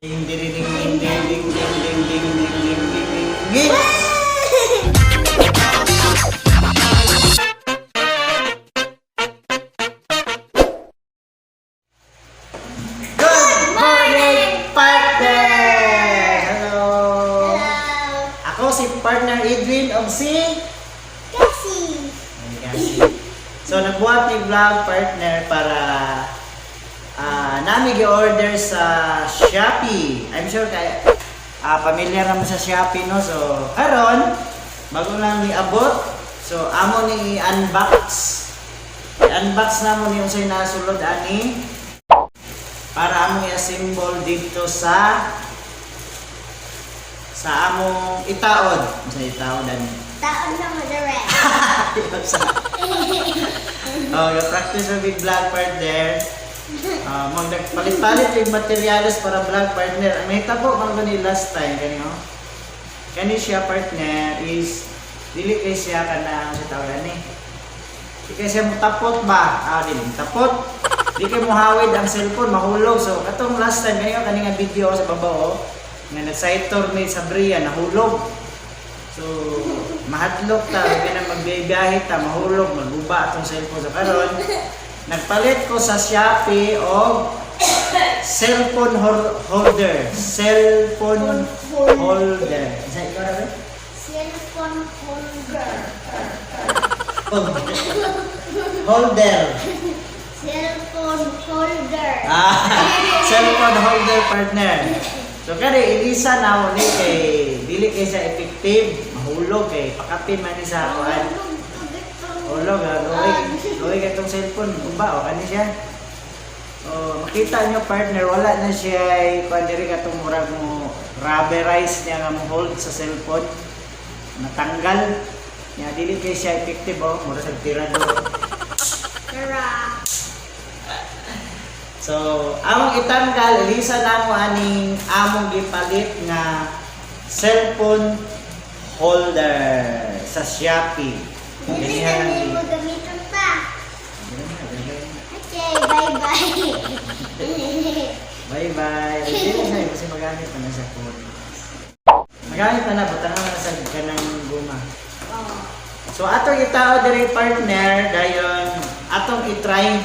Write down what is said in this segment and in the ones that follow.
Ding ding ding ding ding ding ding ding ding ding ding ding ding ding. Good morning, partner! Hello! Hello. Ako si partner Edwin og si Kasi. Ay, so nagbuhat ni vlog, partner, para nami gi-order sa Shopee. I'm sure kay pamilyar naman sa Shopee, no. So karon bago lang niabot. So amo ni i-unbox. I-unbox na mo ni unsay nasulod ani para among i-assemble dito sa among itaod. Unsay itaod ani? Taon na mo direct. Oh, yung practice sa big vlog, partner. Mag nagpalit-palit yung materyales para vlog, partner. Ang nahitabo man gani last time kani, oh. Kani siya, partner, is dili kay siya kanang sa tawag ni. Di kay siya mutapot ba? Dili mutapot. Di kay muhawid ang cellphone, mahulog. So katong last time kani, oh, kani nga video sa babaw, oh, nga nag-sitor ni Sabria, nahulog. So, mahadlok ta, labi na magbibiyahe ta, mahulog, maguba atong cellphone. So karon, nagpalit ko sa Shopee og cellphone holder. Cellphone holder. Isa ikaw na ba? Cellphone holder. Holder. Holder. Cellphone holder. Cellphone holder, partner. So kani ilisa na mo ni kay dili kay siya effective, mahulog kay pakapin man ni sa kuan. Hulog, luoy, luoy kay tong cellphone, uba o kani siya. Oh, makita nyo, partner, wala na siya ay kuan diri katong murag mo rubberize niya nga mo hold sa cellphone. Natanggal. Nya dili kay siya effective, oh, mura sa tirador. Tara. So, among itanggal, ilisa na mo aning among gipalit nga cellphone holder sa Shopee. Dili Ganihan na lang mo gamiton pa. Okay, bye-bye. Bye-bye. Dili na kasi magamit pa na sa phone. Magamit pa na, butangan na sa kanang guma. Oh. So, atong itao diri, partner, dayon atong i-try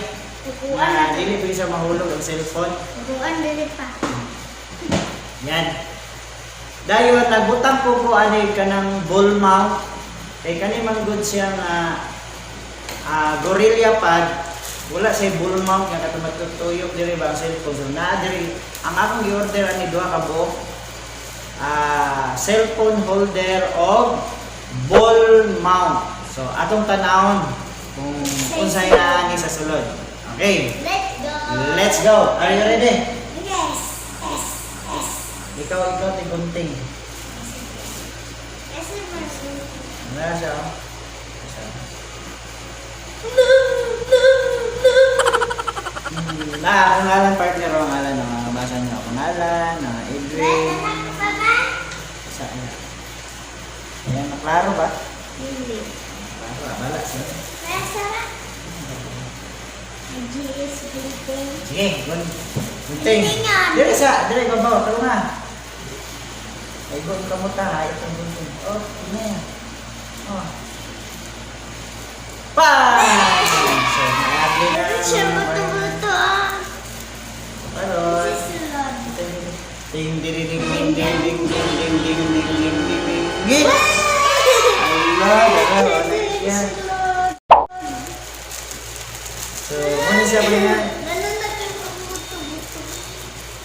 Tukuan na na. dili pa siya mahulog ang cellphone. Tukuan dili pa. Yan. Dayon nagbutang ko ani kanang ball mount. Kay kani man good siya nga gorilla pad, wala siya ball mount nga katong matutuyok diri ba ang cellphone. So naa diri ang akong gi-order ani duha ka buok. Cellphone holder og ball mount. So atong tanawon kung unsay naa ni sa sulod. Okay. Let's go. Let's go. Are you ready? Yes. Yes. Yes. Ikaw, ikaw, tigunting. Yes, naman. Wala siya, oh. Siya. No, no, no. Na, akong ngalan, partner, oh, ngalan, oh. Basa niyo ako ngalan, Edwin. Anak ko pa ba? Sa, ayan. Ayan, maklaro ba? Hindi. Klaro, bala siya. Nasa GS building. Sige, gunting. Guntingan. Dire sa, dire, babaw, taro na. Ay, gun kamuta, ha, itong gunting. Oh, ini. Oh. Pa! So, naabli na. Ano siya buto-buto ah? Karon. Susunod. Ding ding ding ding ding ding ding ding ding ding ding ding ding ding. Allah, wala na siya. Susunod. So, ano siya ba niya? Ganun na kayo pagbuto-buto.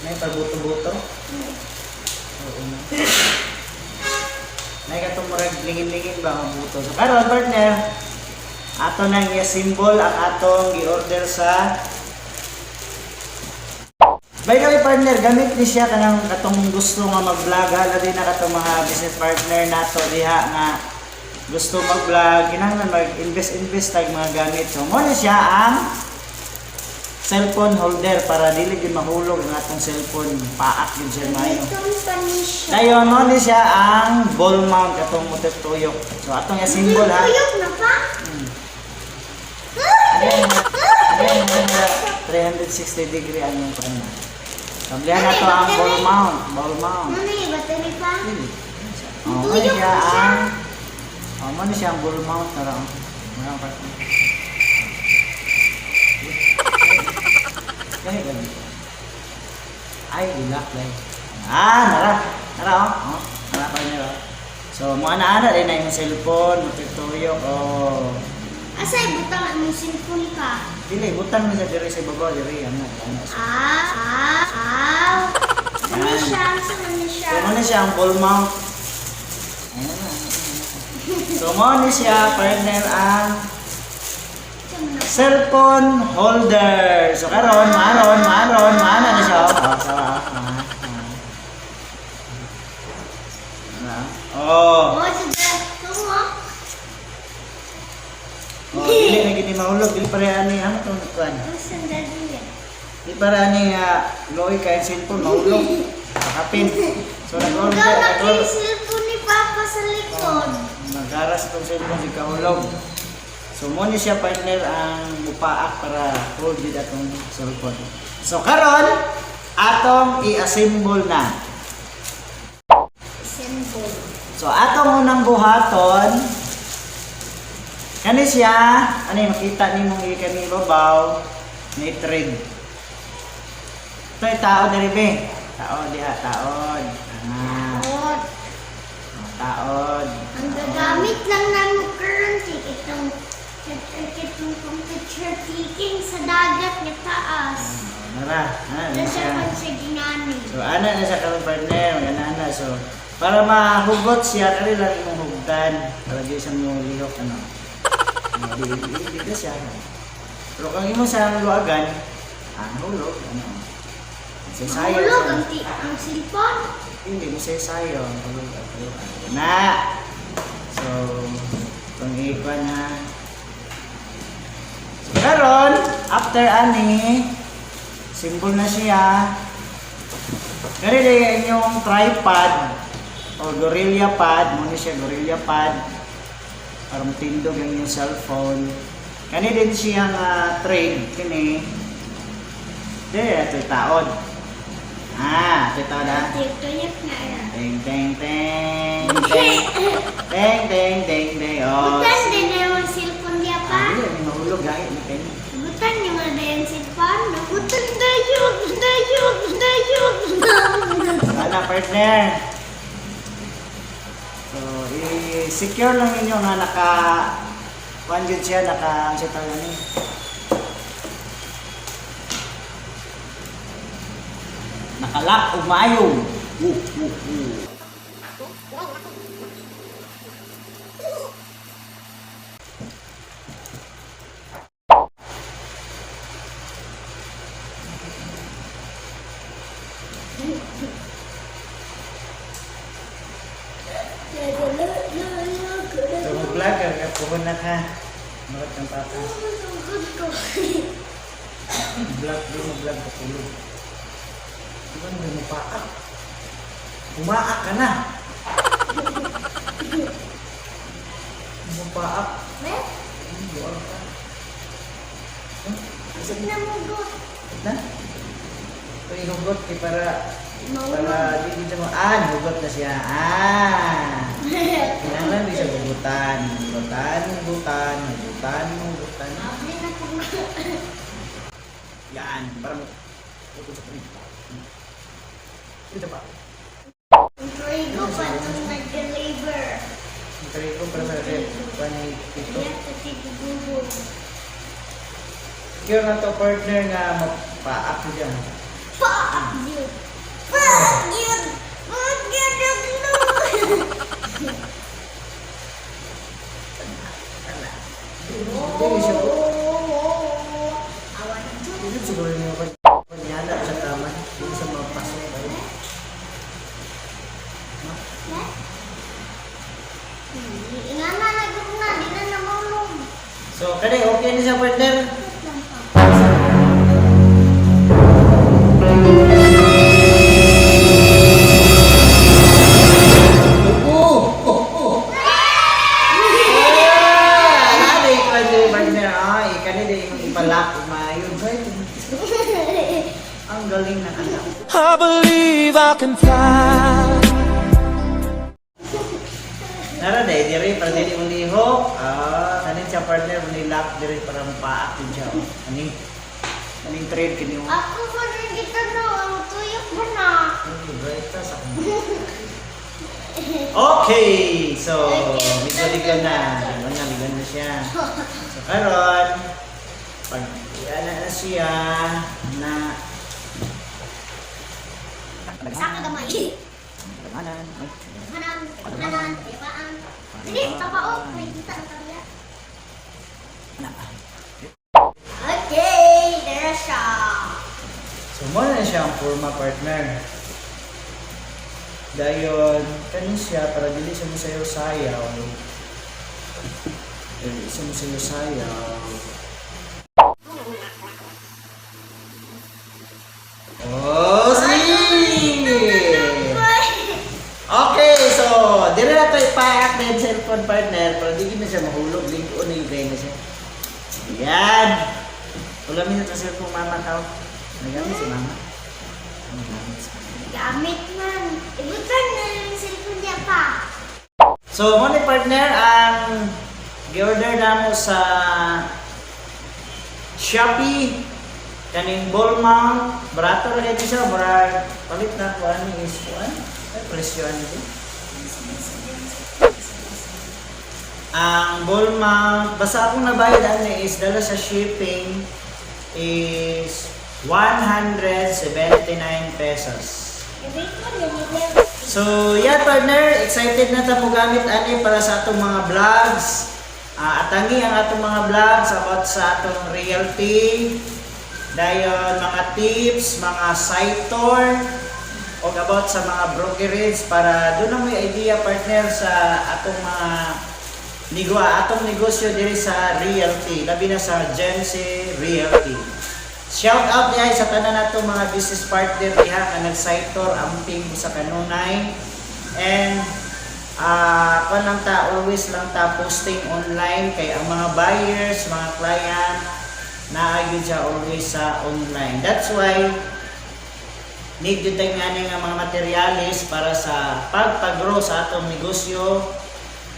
May pagbuto-buto? Oo na. May katong murag lingin-lingin ba ang buto. So, karon, partner, ato nang i-symbol ang atong gi-order sa. By the way, partner, gamit ni siya kanang katong gusto nga mag-vlog, ha, labi na katong mga business partner nato diha nga gusto mag-vlog, kinahanglan mag-invest-invest tag mga gamit. So, mo ni siya ang cellphone holder para dili gyud mahulog ang atong cellphone, paak gyud siya maayo. Itong panisya. Dayon mo ni siya ang ball mount katong mutuyok. So atong i-symbol, ha. Tuyok na pa? Ano yan? Ano yan? 360 degree ang yung kanya. Sablihan na to ang ball mount. Ball mount. Ano yung battery pa? Oh, mo Tuyok siya na siya. ang. Oh, mo siya ang ball mount na raw. Mura partner. Gahi lagi. Ay, gilak lagi. Ah, nara. Nara oh. Oh, nara partner oh. So, mo ana-ana din na imong cellphone, matutuyok oh. Asa ibutang ang imong cellphone ka? Dili butang ni sa diri sa ibabaw diri ano, ano. Ah, ah, ah. Ano siya? Saan ano siya? So, mo na siya ang ball mount. Ayan na. So, mo ni siya partner ang Saan na? cellphone holder. So karon, maron, maron, maana na siya. Oh, so, ah, ah, ah. Oh, Oh, sige. Tumo. oh, dili na gini mahulog, dili pare ani ano tong kuan. Ang sandali yan. Di para ani nga loy kay cellphone mahulog. Pakapin. So nag-order, Ikaw na kay nag-order. cellphone ni Papa sa likod. Nagaras itong cellphone si kahulog. So mo ni siya partner ang mupaak para hold yun atong cellphone. So karon atong i-assemble na. Symbol. So atong unang buhaton kani siya, ano yung makita nimo gikan ni ibabaw ni thread. Ito ay tao diri be. Tao diha, taod. Ah, Oh, taod. ang gagamit lang namin currently itong itong picture taking sa dagat nga taas. Nara, ah, Wala na siya siya. pan sa ginani. So ana na siya karon partner, ana ana so para mahugot siya kani lang imong hugtan para di siya mo lihok ano. Ano, Di di di di siya. Pero kung imo sa luagan, ah hulog ano. Masaysayo Mahulog siya. ang, ang cellphone. Hindi masaysayo ang hulog at hulog. Na. So kung ikuan na. So karon after ani symbol na siya. Kani ang inyong tripod o gorilla pad, mo ni siya gorilla pad para matindog ang inyong cellphone. Kani din siya nga trade kini. Di, ito'y taod. Ah, ito'y taod ah. Tuyok na yan. Teng teng teng teng teng teng teng teng. Oh. Butan din na yung cellphone niya pa. Ah, dili, may mahulog gahit na kayo. Butan yung mga yung cellphone. Butan tayo, tayo, tayo. Sana partner. So, i-secure lang ninyo nga naka kuan jud siya naka ang siya tawag ni. Nakalak ug maayo. Woo, woo, woo. So, mag-vlog ka, kapuhon na ka. Marat kang papa. Vlog, di mo vlog ka tulog. Di ba may mupaak? Umaak ka na. Mupaak. Eh? Buang ka. Huh? Namugot. Na? Ito ihugot kay para Maulog. para di di mo ah hugot na siya. Ah. Kailangan di siya hugutan, hugutan, hugutan, hugutan, hugutan. Abli na po na. Yan, para mo. Hugot sa panig. Ito pa. Ang trigo pa nung nag-deliver. Ang ko para sa red. Panay ito. Kaya sa tigugugo. Secure na to partner nga mapaak mo dyan. Fuck you! Fuck you! Fuck you! Daglo! Hindi siya. Awan to. Hindi siguro niyo pa. Panyala sa tama. Hindi sa mapasok ba yun? Nga na, nagugna. Di na namulog. So, kani okay ni siya partner. Lang pa. Oo! Ah, di ko di partner. Ay, kani di imong ipalak umayon. Ang galing ng anak. can fly. Nara day diri para dili mo lihok. Ah, kanin siya, partner, mo ni lock diri para mapaak din siya, oh. Ani kaning thread kini, oh. Ako pa rin dito na, ang tuyok mo na. Okay, bright ta sa Okay, so ligo-ligo na. Ligo na, ligo na siya. So karon pag ana na siya na Sa ka gamay. Hanan. Hanan, hanan, yapaan. Dili, tapaok, may kita ang tabiya. Okay, there siya. So mo na siya ang forma, partner. Dayon kani siya para dili siya mosayaw-sayaw. Dili siya mosayaw-sayaw. Oh, see! Okay, so dire na to ipaak na yung cellphone, partner, para di na siya mahulog. Lingko na yung na siya. Yan! Ulamin na to cellphone mama ka. Nagamit si mama. Nagamit si mama. Gamit man. Ibutan na yung cellphone niya pa. So, mo ni partner, ang gi-order namo sa Shopee kaning ball mount, barato ra kay siya, murag palit na ko ani is kuan ay presyo ani to. Ang ball mount, basta akong nabayad ani is dala sa shipping is 179 pesos. Ibig mo na nila. So, yeah, partner, excited na ta mo gamit ani para sa atong mga vlogs. Ah, atangi ang atong mga vlogs about sa atong realty, dayon mga tips, mga site tour, o about sa mga brokerage para doon na may idea, partner, sa atong mga atong negosyo diri sa realty, labi na sa Gen Z Realty. Shout out diay sa tanan nato mga business partner diha nga nag-site tour amping sa kanunay. And kuan lang ta, always lang ta posting online kay ang mga buyers, mga client naa gyud siya always sa online. That's why need jud tayo nga nga mga materyales para sa pagpag-grow sa atong negosyo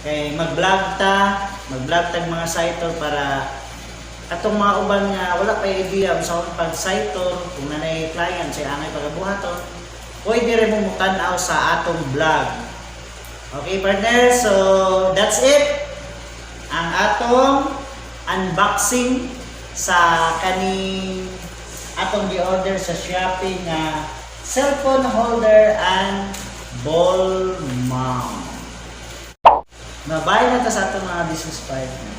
kay mag-vlog ta, mag-vlog tag mga site tour para atong mga uban nga wala pa idea sa pag site tour, kung nanay client siya angay pagabuhaton, pwede rin mo mutan-aw sa atong vlog. Okay, partner, so that's it, ang atong unboxing sa kaning atong gi-order sa Shopee nga cellphone holder and ball mount. Mabay na ta sa atong mga business partner.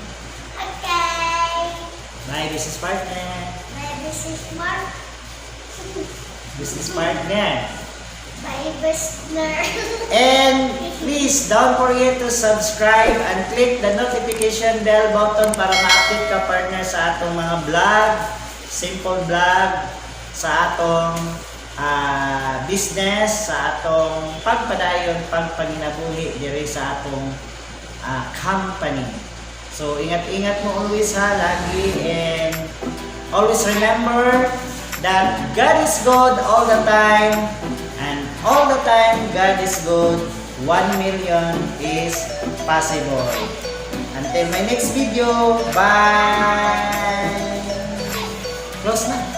Okay. Bye, business partner. My business mark. Business partner. My business. And please don't forget to subscribe and click the notification bell button para ma-update ka, partner, sa atong mga vlog, simple vlog, sa atong business, sa atong pagpadayon, pagpanginabuhi diri sa atong company. So ingat-ingat mo always ha, lagi, and always remember that God is good all the time and all the time God is good. 1 million is possible. Until my next video, bye! Close na.